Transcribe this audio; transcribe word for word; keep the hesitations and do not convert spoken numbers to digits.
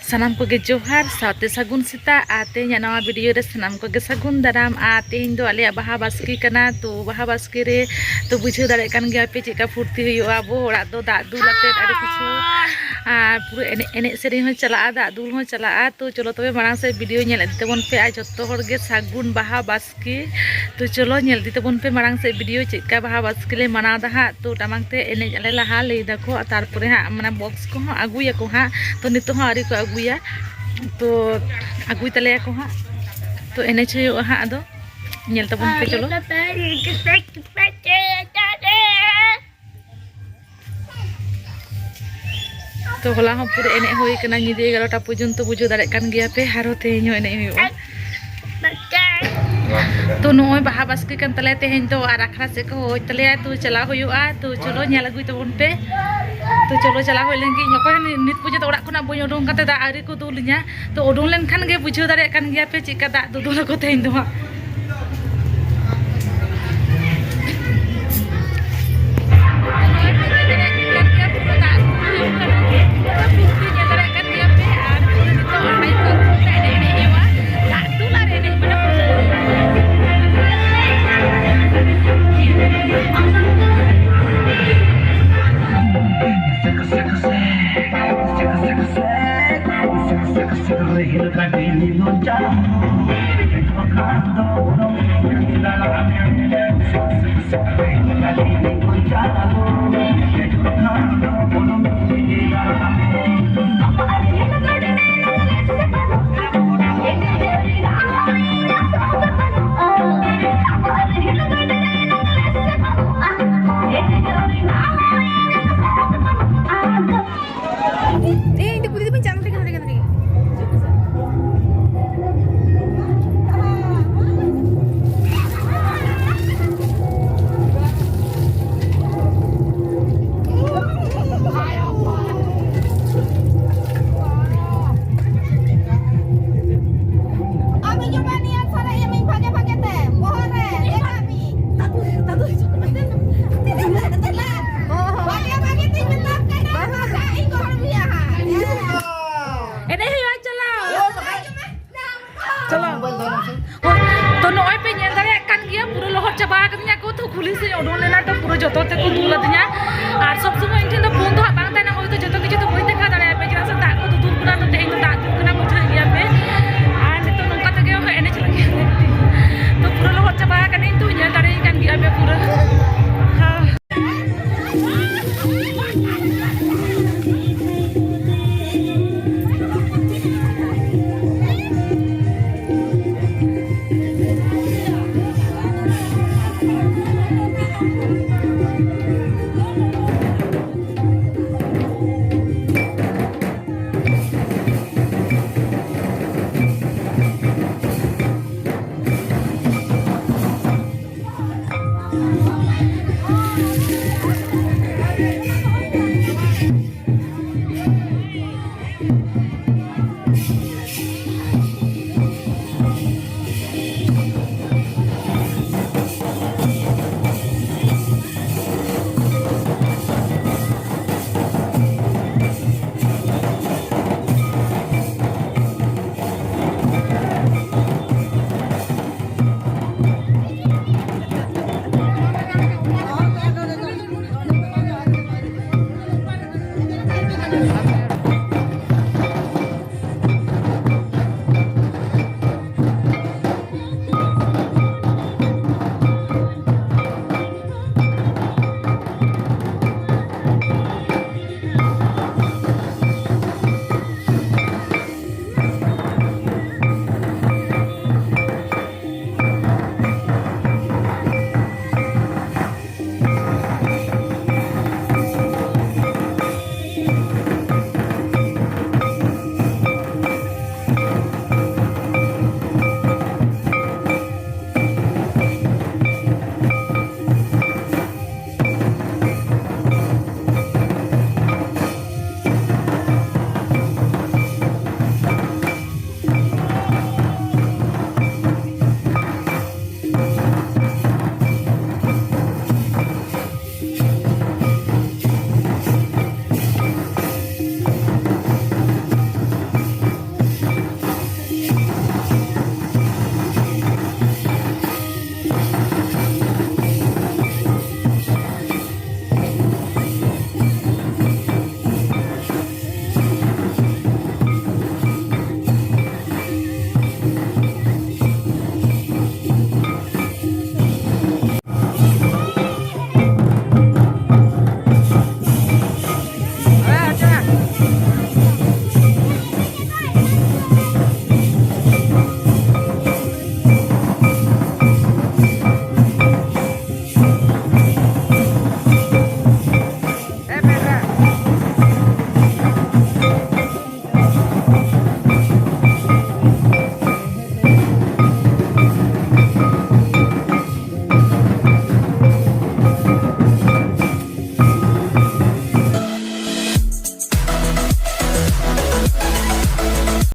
ᱥᱟᱱᱟᱢ ᱠᱚᱜᱮ ᱡᱚᱦᱟᱨ, ᱥᱟᱶᱛᱮ ᱥᱟᱹᱜᱩᱱ ᱥᱮᱛᱟᱜ᱾ ᱟᱨ ᱛᱮᱦᱮᱧᱟᱜ ᱱᱟᱣᱟ ᱵᱷᱤᱰᱤᱭᱳ ᱨᱮ ᱥᱟᱱᱟᱢ ᱠᱚᱜᱮ ᱥᱟᱹᱜᱩᱱ ᱫᱟᱨᱟᱢ᱾ ᱟᱨ ᱛᱮᱦᱮᱧ ᱫᱚ ᱟᱞᱮᱭᱟᱜ ᱵᱟᱦᱟ ᱵᱟᱥᱠᱮ ᱠᱟᱱᱟ, ᱛᱚ ᱵᱟᱦᱟ ᱵᱟᱥᱠᱮ ᱨᱮ ᱛᱚ ᱵᱩᱡᱷᱟᱹᱣ ᱫᱟᱲᱮᱭᱟᱜ ᱠᱟᱱ ᱜᱮᱭᱟ ᱯᱮ ᱪᱮᱫᱠᱟ ᱯᱷᱩᱨᱛᱤ ᱦᱩᱭᱩᱜᱼᱟ᱾ ᱟᱵᱚ ᱚᱲᱟᱜ ᱫᱚ ᱫᱟᱜ ᱫᱩᱞ ᱟᱛᱮᱫ ᱟᱹᱰᱤ ᱠᱤᱪᱷᱩ, ᱟᱨ ᱯᱩᱨᱟᱹ ᱮᱱᱮᱡ, ᱮᱱᱮᱡ ᱥᱮᱨᱮᱧ ᱦᱚᱸ ᱪᱟᱞᱟᱜᱼᱟ, ᱫᱟᱜ ᱫᱩᱞ ᱦᱚᱸ ᱪᱟᱞᱟᱜᱼᱟ᱾ ᱛᱚ ᱪᱚᱞᱚ ᱛᱚᱵᱮ ᱢᱟᱲᱟᱝ ᱥᱮᱫ ᱵᱷᱤᱰᱤᱭᱳ ᱧᱮᱞ ᱤᱫᱤ ᱛᱟᱵᱚᱱ ᱯᱮ᱾ ᱟᱨ ᱡᱚᱛᱚ ᱦᱚᱲ ᱜᱮ ᱥᱟᱹᱜᱩᱱ ᱵᱟᱦᱟ ᱵᱟᱥᱠᱮ᱾ ᱛᱚ ᱪᱚᱞᱚ ᱧᱮᱞ ᱤᱫᱤ ᱛᱟᱵᱚᱱ ᱯᱮ ᱢᱟᱲᱟᱝ ᱥᱮᱫ ᱵᱷᱤᱰᱤᱭᱳ ᱪᱮᱫᱠᱟ ᱵᱟᱦᱟ ᱵᱟᱥᱠᱮ ᱞᱮ ᱢᱟᱱᱟᱣ ᱫᱟ ᱦᱟᱸᱜ᱾ ᱛᱚ ᱴᱟᱢᱟᱠ ᱛᱮ ᱮᱱᱮᱡ ᱟᱞᱮ ᱞᱟᱦᱟ ᱞᱟᱹᱭ ᱫᱟᱠᱚ, ᱟᱨ ᱛᱟᱨᱯᱚᱨᱮ ᱦᱟᱸᱜ ᱢᱟᱱᱮ ᱵᱚᱠᱥ ᱠᱚᱦᱚᱸ ᱟᱹᱜᱩᱭᱟᱠᱚ ᱦᱟᱸᱜ᱾ ᱛᱚ ᱱᱤᱛᱚᱜ ᱦᱚᱸ ᱟᱹᱣᱨᱤ ᱠᱚ ᱟᱹᱜᱩᱭᱟ, ᱛᱚ ᱟᱹᱜᱩᱭ ᱛᱟᱞᱮᱭᱟᱠᱚ ᱦᱟᱸᱜ᱾ ᱛᱚ ᱮᱱᱮᱡ ᱦᱩᱭᱩᱜᱼᱟ ᱦᱟᱸᱜ, ᱟᱫᱚ ᱧᱮᱞ ᱛᱟᱵᱚᱱ ᱯᱮ᱾ ᱪᱚᱞᱚ᱾ ᱛᱚ ᱦᱚᱞᱟ ᱦᱚᱸ ᱯᱩᱨᱟᱹ ᱮᱱᱮᱡ ᱦᱩᱭ ᱠᱟᱱᱟ ᱧᱤᱫᱟᱹ ᱮᱜᱟᱨᱚᱴᱟ ᱯᱚᱨᱡᱚᱱᱛᱚ, ᱵᱩᱡᱷᱟᱹᱣ ᱫᱟᱲᱮᱭᱟᱜ ᱠᱟᱱ ᱜᱮᱭᱟ ᱯᱮ, ᱟᱨᱦᱚᱸ ᱛᱮᱦᱮᱧ ᱦᱚᱸ ᱮᱱᱮᱡ ᱦᱩᱭᱩᱜᱼᱟ᱾ ᱛᱚ ᱱᱚᱜᱼᱚᱭ ᱵᱟᱦᱟ ᱵᱟᱥᱠᱮ ᱠᱟᱱ ᱛᱟᱞᱮᱭᱟ ᱛᱮᱦᱮᱧ ᱫᱚ, ᱟᱨ ᱟᱠᱷᱲᱟ ᱥᱮᱫ ᱠᱚ ᱦᱚᱦᱚᱭᱮᱫ ᱛᱟᱞᱮᱭᱟ, ᱛᱚ ᱪᱟᱞᱟᱣ ᱦᱩᱭᱩᱜᱼᱟ᱾ ᱛᱚ ᱪᱚᱞᱚ ᱧᱮᱞ ᱟᱹᱜᱩᱭ ᱛᱟᱵᱚᱱ ᱯᱮ᱾ ᱛᱚ ᱪᱚᱞᱚ ᱪᱟᱞᱟᱣ ᱦᱩᱭ ᱞᱮᱱ ᱜᱮ᱾ ᱤᱧ ᱚᱠᱚᱭ ᱦᱚᱸ ᱱᱤᱛ ᱯᱚᱨᱡᱚᱱᱛᱚ ᱚᱲᱟᱜ ᱠᱷᱚᱱᱟᱜ ᱵᱟᱹᱧ ᱩᱰᱩᱝ ᱠᱟᱛᱮ ᱫᱟᱜ ᱟᱹᱣᱨᱤ ᱠᱚ ᱫᱩᱞᱤᱧᱟ᱾ ᱛᱚ ᱩᱰᱩᱝ ᱞᱮᱱᱠᱷᱟᱱ ᱜᱮ ᱵᱩᱡᱷᱟᱹᱣ ᱫᱟᱲᱮᱭᱟᱜ ᱠᱟᱱ ᱜᱮᱭᱟ ᱯᱮ ᱪᱮᱫᱠᱟ ᱫᱟᱜ ᱫᱩᱫᱩᱞ ᱟᱠᱚ ᱛᱮᱦᱮᱧ ᱫᱚ ᱦᱟᱸᱜ᱾ ᱮ, ᱤᱧ ᱫᱚ ᱠᱩᱞᱤ ᱫᱚ ᱵᱟᱹᱧ ᱪᱟᱞᱟᱣ ᱫᱟᱲᱮ ᱠᱟᱱᱟ, ᱱᱚᱰᱮ ᱜᱮ, ᱱᱚᱰᱮ ᱜᱮ᱾ ᱪᱟᱞᱟᱣ᱾ ᱦᱳᱭ, ᱛᱚ ᱱᱚᱜᱼᱚᱭ ᱯᱮ ᱧᱮᱞ ᱫᱟᱲᱮᱭᱟᱜ ᱠᱟᱱ ᱜᱮᱭᱟ, ᱯᱩᱨᱟᱹ ᱞᱚᱦᱚᱫ ᱪᱟᱵᱟ ᱟᱠᱟᱫᱤᱧᱟ ᱠᱚ, ᱛᱚ ᱠᱩᱞᱦᱤ ᱥᱮᱫ ᱩᱰᱩᱝ ᱞᱮᱱᱟ, ᱛᱚ ᱯᱩᱨᱟᱹ ᱡᱚᱛᱚ ᱛᱮᱠᱚ ᱫᱩᱞ ᱟᱹᱫᱤᱧᱟ᱾ ᱟᱨ ᱥᱚᱵ ᱥᱚᱢᱚᱭ ᱤᱧ ᱴᱷᱮᱱ ᱫᱚ ᱯᱷᱳᱱ ᱫᱚ ᱦᱟᱸᱜ ᱵᱟᱝ ᱛᱟᱦᱮᱱᱟ,